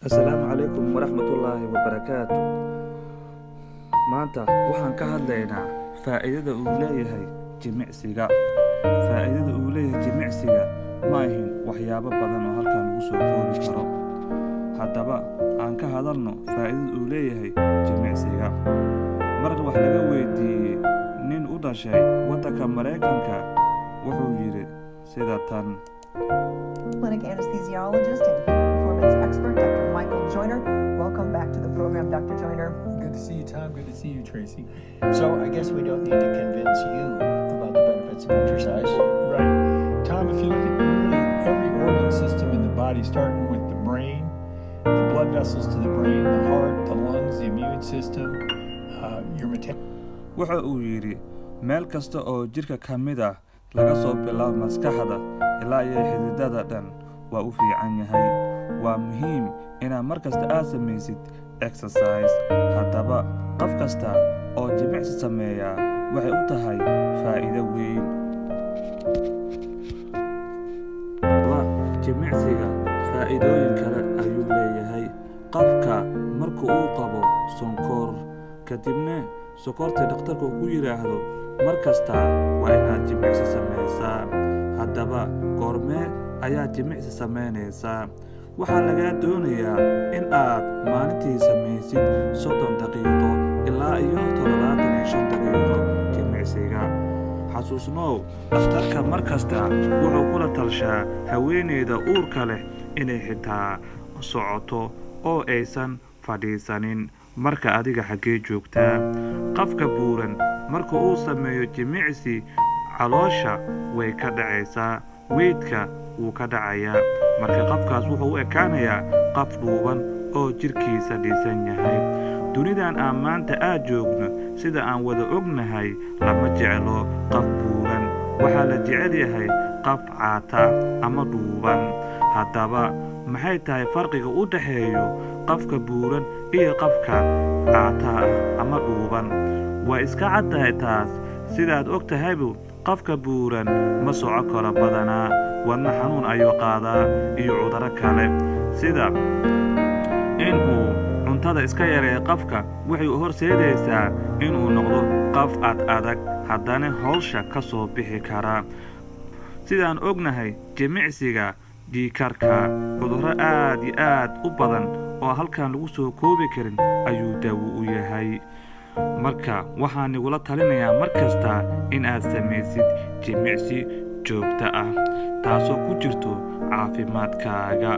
Asalaamu calaykum waraxmatullaahi wabarakaatu. Maanta waxaan ka hadlaynaa faa'iidada uu leeyahay jimicsiga. Faa'iidada uu leeyahay jimicsiga ma ahin waxyaabo badan oo halkan lagu soo koobi karo. Haddaba aan ka hadalno faa'iidada uu leeyahay jimicsiga. Mar wax laga weydiiyey nin u dhashay waddanka Maraykanka, wuxuu yidhi sida tan. Clinic anesthesiologist and human performance expert, Dr. Michael Joyner. Welcome back to the program, Dr. Joyner. Good to see you, Tom. Good to see you, Tracy. So I guess we don't need to convince you about the benefits of exercise. Right. Tom, if you look at really every organ system in the body, starting with the brain, the blood vessels to the brain, the heart, the lungs, the immune system, your metabolism. Wuxa uu yidhi meel kasta oo jidhka ka mid ah, laga soo bilaabo maskaxda ilaa iyo xididada dhan, waa u fiican yahay. Waa muhiim inaad mar kasta aad samaysid exercise. Haddaba qof kasta oo jimicsi sameeya waxay u tahay faa'iido weyn. Haddaba jimicsiga faa'iidooyin kale ayuu leeyahay. Qofka marka uu qabo sonkor, kadibna sonkorta dhakhtarku ku yidhaahdo mar kasta waa inaad jimicsi samaysaa. Haddaba goormee ayaa jimicsi samaynaysaa? Waxaa lagaa doonayaa in aad maalintii samaysid 30 daqiiqo ilaa iyo 75 daqiiqo jimicsiga. Xasuusnow, dhakhtarka mar kasta wuxuu kula talshaa haweeneyda uurka leh inay xitaa socoto oo aysan fadhiisanin. Marka adiga xaggee joogtaa? Qofka buuran marka uu sameeyo jimicsi, caloosha way ka dhacaysaa, weydka wuu ka dhacayaa. Marka qofkaas wuxuu u ekaanayaa qof dhuuban oo jidhkiisa dhisan yahay. Dunidan aan maanta aad joogno, sida aan wada ognahay, lama jeclo qof buuran. Waxaa la jecel yahay qof caata ama dhuuban. Haddaba maxay tahay farqiga u dhexeeyo qofka buuran iyo qofka caata ah ama dhuuban? Waa iska caddahay taas. Sidaad og tahaybu, qofka buuran ma soco karo badanaa, wadna xanuun ayuu qaadaa iyo cudurro kale, sida inuu cuntada iska yareeyo. Qofka waxay u horseedaysaa inuu noqdo qof ad adag, haddana howsha ka soo bixi karaa. Sidaan ognahay, jimicsiga dhiigkarka, cudurro aad iyo aad u badan oo halkan lagu soo koobi karin ayuu daawo u yahay. Marka waxaan igula talinayaa mar kasta in aad samaysid jimicsi joogto ah, taasoo ku jirto caafimaadkaaga.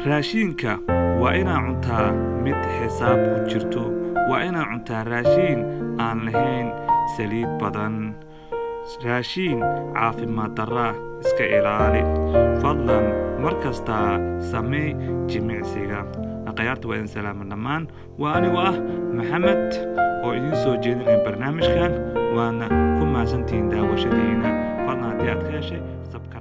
Raashiinka waa inaa cuntaa mid xisaab ku jirto. Waa inaa cuntaa raashiin aan lahayn saliid badan. Raashiin caafimaad darra iska ilaali. Fadlan mar kastaa samee jimicsiga. Akhyaarta, waa idin salaama dhammaan. Waa anigu ah Maxamed oo idiin soo jeedinaya barnaamijkan, waadna ku mahadsantihiin daawashadiina. Fadlan haddii aad ka heshay, subscribe.